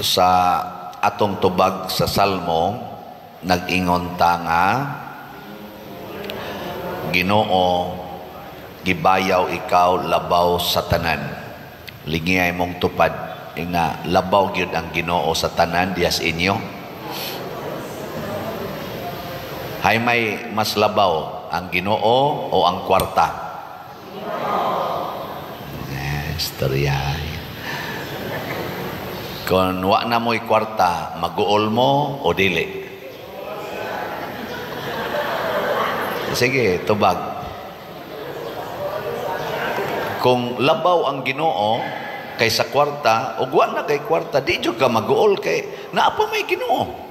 Sa atong tubag sa Salmo, nag-ingon ta nga, "Ginoo, gibayaw ikaw labaw sa tanan." Lingiyay mong tupad nga labaw gyud ang Ginoo sa tanan diha sa inyo. Hay may mas labaw, ang Ginoo o ang kwarta? Eh, istorya. Kung wa na mo'y kwarta, maguol mo o dili? Sige, tubag. Kung labaw ang Ginoo kaysa kwarta, ug wa na kay kwarta, di jud ka maguol kay naa pa may Ginoo.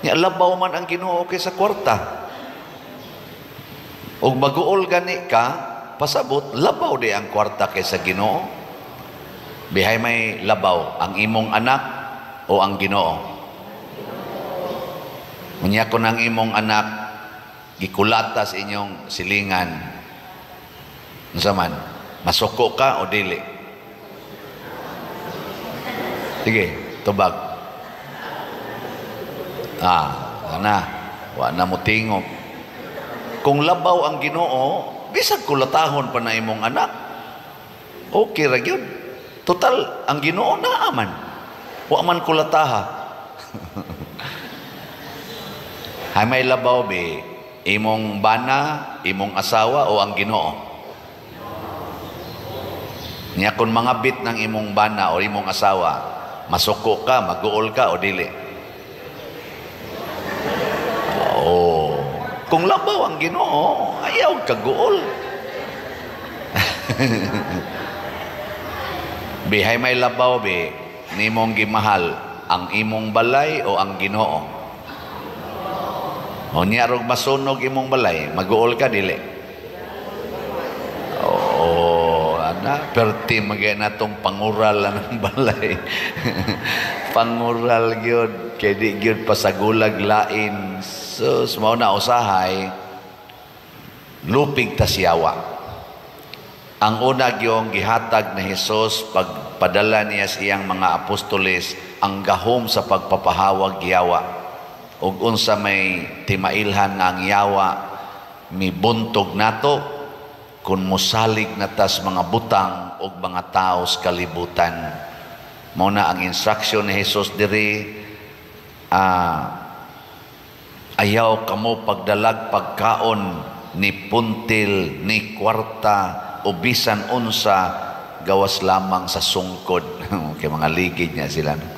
Nya labaw man ang Ginoo kaysa kwarta. Ug maguol gani ka, pasabot labaw di ang kwarta kaysa Ginoo. Bihay may labaw ang imong anak o ang Ginoo? Unya kun ang imong anak gikulata sa inyong silingan, unsa man, masuko ka o dili? Sige, tubag. Ana, wa na mo tingog. Kung labaw ang Ginoo, bisag kulatahon pa na imong anak, okay ra gyud. Total, ang Ginoo naa man. Wa man kulataha. Hay may labaw be, imong bana, imong asawa o ang Ginoo? Nya kung mga bit ng imong bana o imong asawa, masuko ka, maguol ka o dili? Oh. Kung labaw ang Ginoo, ayaw kaguol. Bihay may labaw be, nimong gimahal ang imong balay o ang Ginoo? O niya rog masunog imong balay, maguol ka dili? Oo, ana, perti magay na tong pangural ang balay. Pangural gyud, kay di gyud pasagulag lain. Sus, mao na usahay lupig ta siyawa. Ang una gyong gihatag ni Hesus pagpadala niya sa iyang mga apostoles ang gahom sa pagpapahawag yawa. Ug unsa may timailhan nga ang yawa mibuntog nato kun mosalig na tas mga butang ug mga tao sa kalibutan. Mao na ang instruction ni Hesus diri, ayaw kamo pagdalag pagkaon ni puntil ni kwarta o bisan unsa gawas lamang sa sungkod. Kay mga ligid niya sila, no?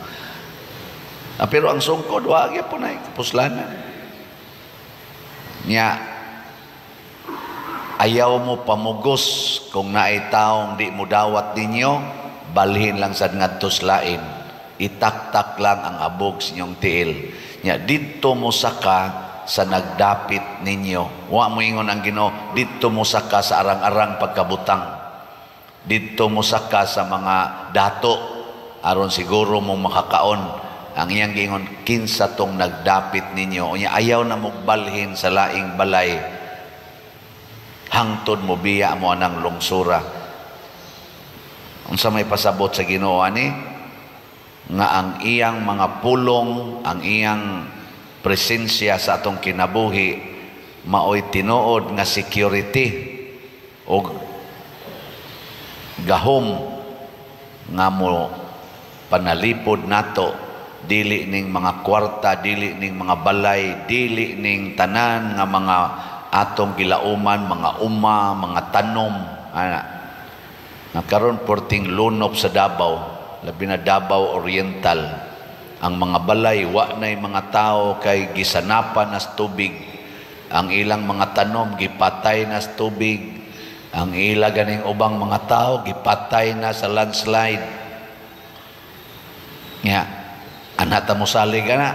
Pero ang sungkod wa gyapon ay kapuslanan. Nya ayaw mo pamugos kung naay taong di mo dawat ninyo, balhin lang sad ngadto sa lain. Itaktak lang ang abog sa inyong tiil. Nya didto mo saka sa nagdapit ninyo. Wa mo ingon ang Ginoo, didto mo saka sa arang-arang pagkabutang. Didto mo saka sa mga dato aron siguro mo makakaon. Ang iyang giingon, kinsa tong nagdapit ninyo. Unya ayaw na mugbalhin sa laing balay hangtod mo biya mo anang lungsura. Unsa may pasabot sa Ginoo ani? Nga ang iyang mga pulong, ang iyang presensya sa atong kinabuhi maoy tinuod nga security og gahom nga mo panalipod nato, dili ning mga kwarta, dili ning mga balay, dili ning tanan nga mga atong gilauman, mga uma, mga tanom, ana. Nakaron porting lunop sa Davao, labi na Davao Oriental. Ang mga balay, wa na'y mga tao kay gisanapan nas tubig. Ang ilang mga tanom, gipatay nas tubig. Ang ila ganing ubang mga tao, gipatay na sa landslide. Nga, anata mo salig ana.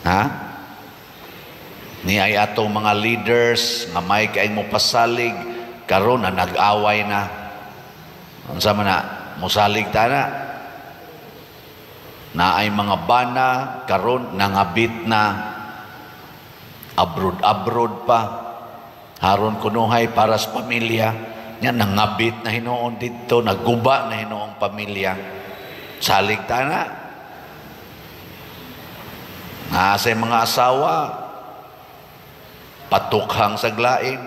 Ha? Ni ay atong mga leaders nga may kaing mo pasalig, karon na nag-away na. Unsa man na, mosalig ta na. Na ay mga bana karon nangabit na, abroad-abroad pa. Haron kunuhay para sa pamilya. Nya nangabit na hinuon didto, nagguba na hinuong pamilya. Salig ta na. Nasa mga asawa, patukhang sa glain.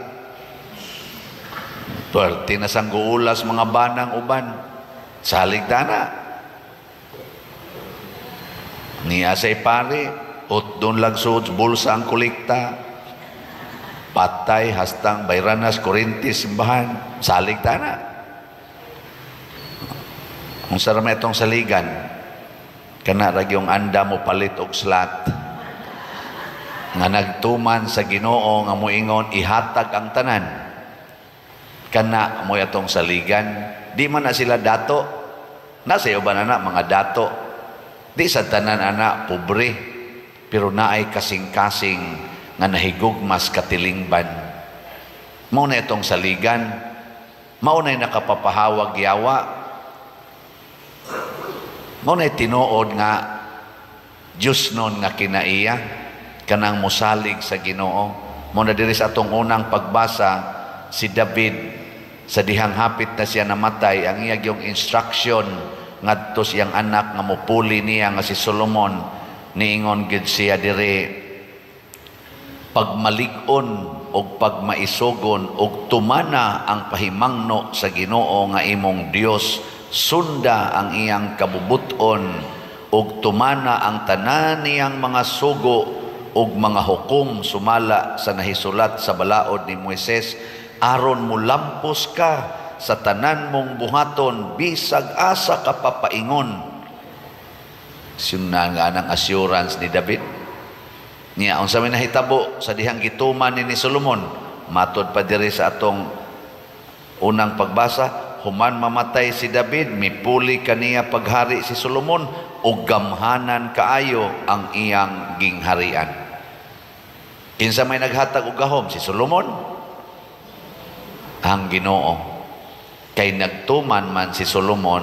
Tuwerte na sangguulas mga banang uban. Salig ta na. Niya say pare, utdon lang suod bulsa ang kolekta. Patay hastang bayranas kuryente simbahan. Salig ta na. Kung sa itong saligan, kana ra yung anda mo palit og slot nga nagtuman sa Ginoo nga moingon ihatag ang tanan, kana mo atong saligan. Di man na sila dato, nasa iyo ba na mga dato, di sa tanan ana pobre, pero naay kasing-kasing nga nahigugmas katilingban. Mao na itong saligan, mao na nakapapahawag yawa, mao na tinuod nga Diyos nun nga kinaiya kanang mosalig sa Ginoo. Mao na diri sa atong unang pagbasa, si David sa dihang hapit na siya namatay, ang iya yung instruction ngadto siyang anak nga mopuli niya nga si Solomon, niingon gid siya diri, pagmalig-on og pagmaisugon og tumana ang pahimangno sa Ginoo nga imong Dios, sunda ang iyang kabubuton ug tumana ang tanan niyang mga sugo ug mga hukom sumala sa nahisulat sa balaod ni Moises, aron mulampos ka sa tanan mong buhaton bisag asa ka papaingon. Siyun nga ang assurance ni David niya. Unsa may nahitabo sa dihang gituman ni Solomon, matod pa diri sa atong unang pagbasa, human mamatay si David, mipuli kaniya paghari si Solomon ug gamhanan kaayo ang iyang gingharian. Kinsa may naghatag og gahom? Si Solomon? Ang Ginoo. Kay nagtuman man si Solomon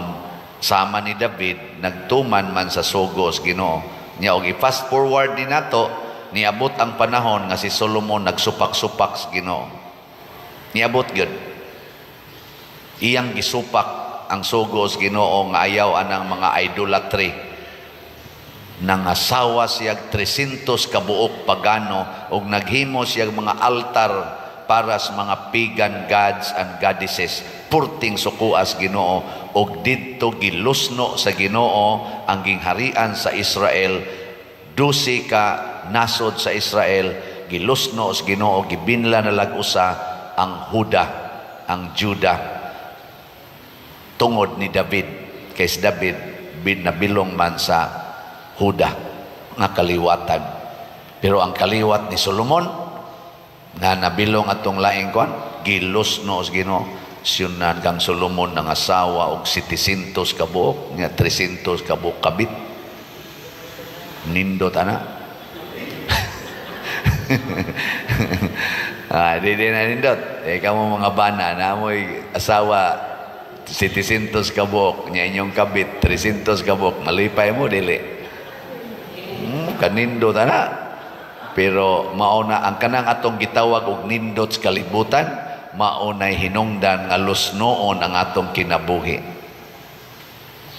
sama ni David, nagtuman man sa sugos Ginoo. Nya og i-fast forward ni nato, niabot ang panahon nga si Solomon nagsupak-supak sa Ginoo. Niabot gyud. Iyang gisupak ang sugos Ginoo nga ayaw anang mga idolatry. Nangasawa siyag 300 kabuok pagano ug naghimo siyag mga altar para sa mga pagan gods and goddesses. Purting sukuas Ginoo ug didto gilusno sa Ginoo ang gingharian sa Israel. 12 ka nasod sa Israel gilusno sa Ginoo, gibinla na lag-usa ang Huda, ang Juda, tungod ni David. Kay si David nabilong man sa Huda nga kaliwatan. Pero ang kaliwat ni Solomon nga nabilong atong laing kwan, gilusno sa Ginoo. Siyunan kang Solomon nang asawa og 700 kabuok, nga 300 kabuok kabit. Nindot ana. Di di na nindot. Eh kamo mga bana na mo'y asawa 700 kabuok, nya inyong kabit 300 kabuok, malipay mo dili. Kanindot ana. Pero mao na ang kanang atong gitawag og nindot sa kalibutan, mao nay hinungdan nga lusnoon ang atong kinabuhi.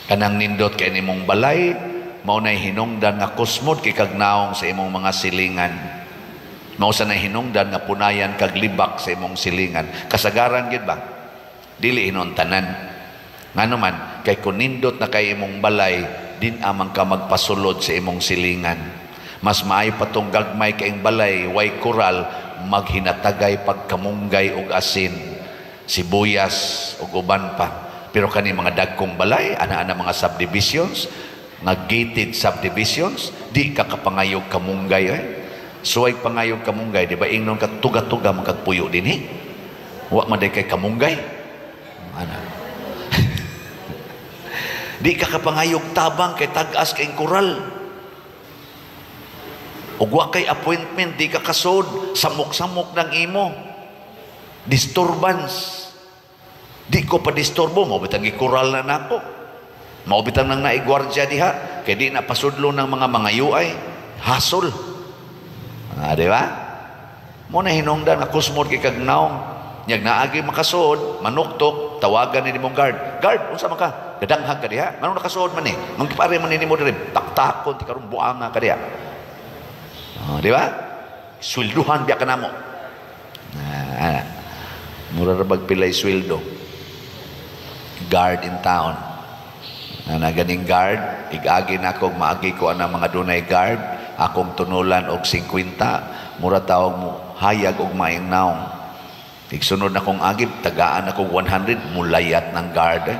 Kanang nindot kay nimong balay, mao nay hinungdan nga kusmod kay kag naong sa imong mga silingan. Mao sa nay hinungdan nga punayan kag libak sa imong silingan. Kasagaran gid ba? Dili hinon tanan. Ngano man, kay kun nindot na kay imong balay, din amang ka magpasulod sa imong silingan. Mas maayo patong gagmay kaing balay, way koral, maghinatagay pagkamunggay og asin, sibuyas og uban pa. Pero kani mga dagkong balay, ana-ana mga subdivisions, nga gated subdivisions, di ka kapangayog kamunggay eh. Suway pangayog kamunggay, di ba ingnon ka tuga-tuga magkagpuyo dinhi? Wa man day kay kamunggay. Ana. Di ka kapangayog tabang kay tag-as kay koral. Ug wa kay appointment, di ka kasod, samok-samok ng imo. Disturbance. Di ko pa disturbo, mao bitang gikural na nako. Mao bitang nang naigwardya diha, kay di na pasudlo ng mga mangayuay, hasol. Di ba? Mo na hinungdan nga kusmod kay kag naong. Nyag naagi makasuod, manuktok, tawagan ni nimong guard. Guard, unsa man ka? ka? Gadanghag ka diha? Nganong nakasuod man ni? Nganong gipare man nimo diri? Taktakon ti karon, buanga ka diha. Oh, di ba? Swelduhan biya ka namo. Ah, mura ra bag pilay sweldo. Guard in town. Na ganing guard, igagi na ako, maagi ko ang mga dunay guard, akong tunulan og 50, mura tawag mo hayag og maayong naong. Igsunod na kong agib, tagaan ako 100, mulayat ng guard. Eh.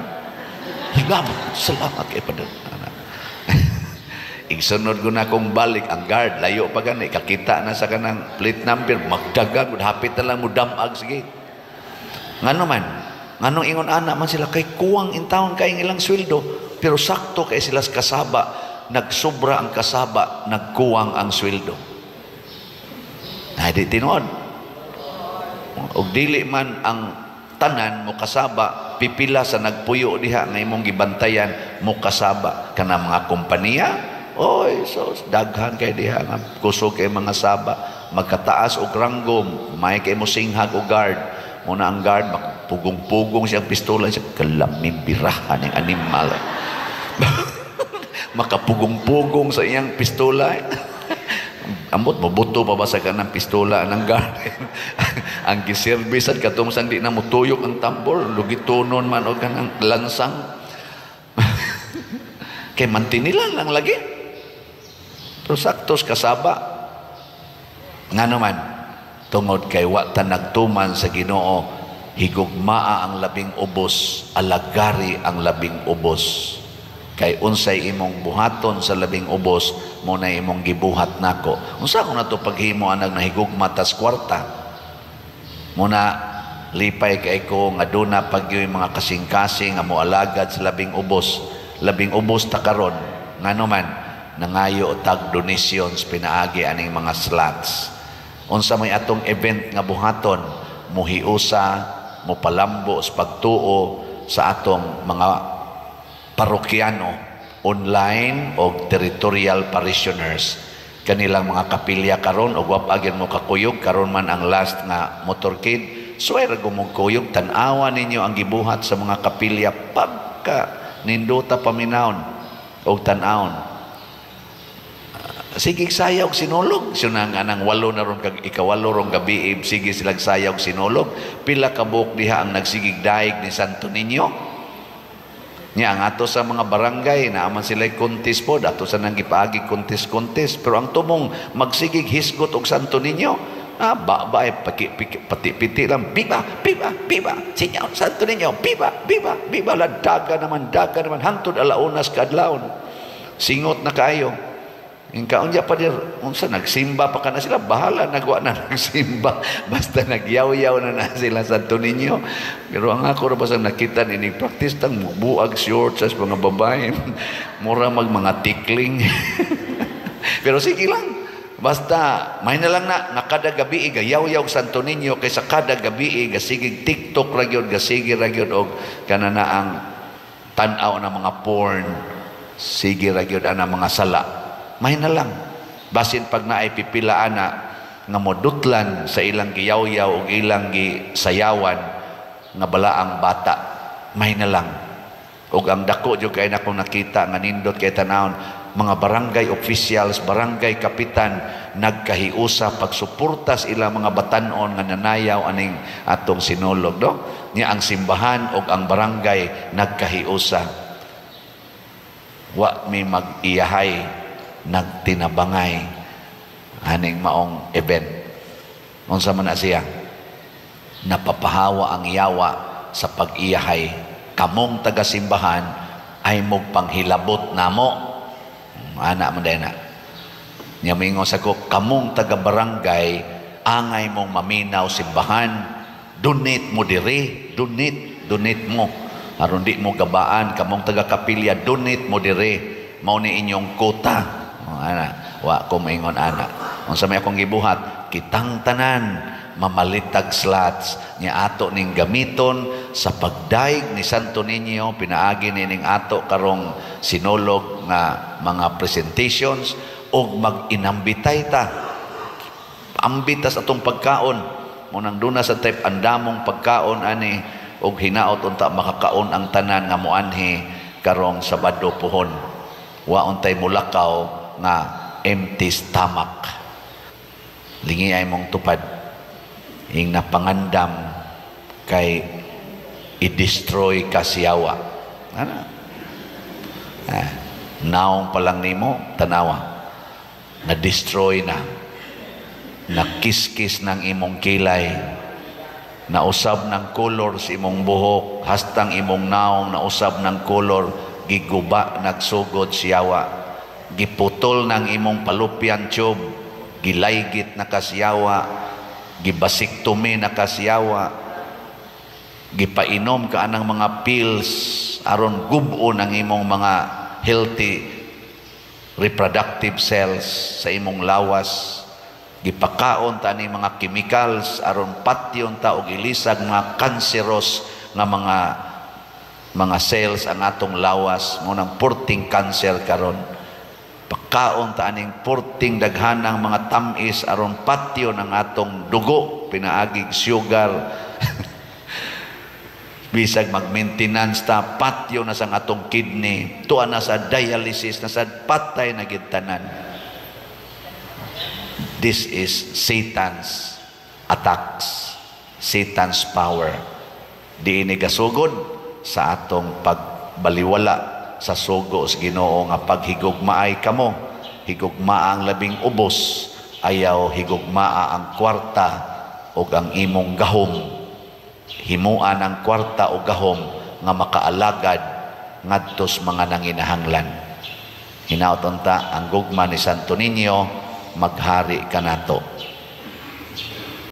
Salamat, salamat kay padun. Igsunod ko na kong balik, ang guard, layo pa gani, kakita na sa kanang plate number, magdagan, hapit na lang mo damag, sige. Ngano man, nganong ingon ana man sila, kay kuwang in town kay ilang sweldo, pero sakto kay sila sa kasaba, nagsobra ang kasaba, nagkuwang ang sweldo. Ay, di tinuod. Og dili man ang tanan mo kasaba, pipila sa nagpuyo diha nga imong gibantayan mo kasaba kana mga kompanya. Oy, so daghan kay diha nga kusog kay mga saba, magkataas og ranggo, may kay mo singhag og guard. Muna ang guard pugong-pugong siyang pistola siya, kalamibirahan ng animal. Makapugong-pugong sa iyang pistola. Ambot mabuto pa ba sa kanang pistola ng guard? Ang giservisan katong sang di na mutuyok ang tambor, lugitonon man og kanang lansang. Kay mantinila lang lagi. Pero saktos kasaba. Ngano man, tungod kay wa ta nagtuman sa Ginoo, higugmaa ang labing ubos, alagari ang labing ubos. Kay unsay imong buhaton sa labing ubos, mo na imong gibuhat nako. Unsa ko nato paghimo anag nahigugma tas kwarta? Muna lipay kay ko nga duna pagyoy mga kasing-kasing nga moalagad sa labing ubos. Labing ubos ta karon. Ngano man, nangayo tag donations pinaagi aning mga slots. Unsa may atong event nga buhaton, muhiusa, mopalambo sa pagtuo sa atong mga parokyano online o territorial parishioners. Kanilang mga kapilya karon og wa pa mo kakuyog karon man ang last nga motorcade, swear gumugkuyog, tan-awa ninyo ang gibuhat sa mga kapilya pagka nindota paminawon og tan-awon. Sige sayaw og sinulog, siya nga nang walo na ron kag ikawalo rong gabi, sige silang sayaw og sinulog. Pila ka buok diha ang nagsigig daig ni Santo Niño. Nya ang ato sa mga barangay naaman sila contest pod, ato sa nang gipaagi contest-contest, pero ang tumong magsigig hisgot og Santo Niño, ah, ba ba ay pati-piti lang, biba biba biba sinyaw Santo Niño, biba biba biba, ladaga naman, daga naman hangtod alaunas kaadlawon, singot na kaayo. Ingkaon niya pa dir, unsa nagsimba pa kana sila, bahala nagwa na nagsimba, basta nagyaw-yaw na na sila Santo Niño. Pero ang ako ra basta nakita ni practice tang buag shorts sa mga babae, mura mag mga tikling. Pero sige lang, basta may na lang na nga kada gabi gayaw-yaw Santo Niño kaysa kada gabi gasigig TikTok ra gyud, gasigi ra gyud og kana na ang tan-aw na mga porn, sige ra gyud ana mga sala. May na lang. Basin pag naay pipila ana nga modutlan sa ilang giyaw-yaw og ilang gisayawan nga balaang bata, may na lang. Og ang dako jud kay nakong nakita nga nindot kay tanawon, mga barangay officials, barangay kapitan nagkahiusa pagsuporta sa ilang mga batan-on nga nanayaw aning atong sinulog, no? Nya ang simbahan og ang barangay nagkahiusa. Wa mi mag-iyahay, nagtinabangay aning maong event. Unsa man na siya? Napapahawa ang yawa sa pag-iyahay. Kamong tagasimbahan ay mogpanghilabot namo. Ana man day na. Nya mingon sa ko, kamong taga-barangay angay mong maminaw simbahan, donate mo diri, donate, donate mo. Aron di mo gabaan, kamong taga-kapilya, donate mo diri. Mao ni inyong kota. Oh, ana, wa ko maingon ana. Unsa may akong gibuhat, kitang tanan mamalitag slots nya ato ning gamiton sa pagdaig ni Santo Niño, pinaagi nining ato karong sinulog nga mga presentations og mag-inambitay ta. Ambitas atong pagkaon. Munang duna sa type andamong pagkaon ani og hinaot unta makakaon ang tanan nga moanhi Karong Sabado puhon, wa untay mulakaw nga empty stomach. Lingi ay mong tupad ing napangandam kay i-destroy ka siyawa. Ana ah, naong pa lang nimo, tanawa, na-destroy na, nakiskis ng imong kilay, nausab ng kolor sa imong buhok, hastang imong naong nausab ng kolor, giguba, nagsugod siyawa. Giputol ng imong fallopian tube, gilaygit na kasiyawa, gibasiktomi na kasiyawa, gipainom ka anang mga pills aron gubo ng imong mga healthy reproductive cells sa imong lawas, gipakaon ta ni mga chemicals aron patyon ta og ilisag mga cancerous nga mga cells ang atong lawas mo nang purting cancer karon. Pakaon ta aning purting daghanang mga tamis aron patyon ang atong dugo pinaagig sugar. Bisag mag-maintenance ta, patyo na sang atong kidney, tuwa na sa dialysis na sad, patay na gid tanan. This is Satan's attacks, Satan's power. Di ini gasugod sa atong pagbaliwala sa sugo sa Ginoo nga paghigugmaay kamo, higugmaa ang labing ubos, ayaw higugmaa ang kwarta o ang imong gahom. Himuan ang kwarta o gahom nga makaalagad ngadtos mga nanginahanglan. Hinaot unta ang gugma ni Santo Niño maghari kanato.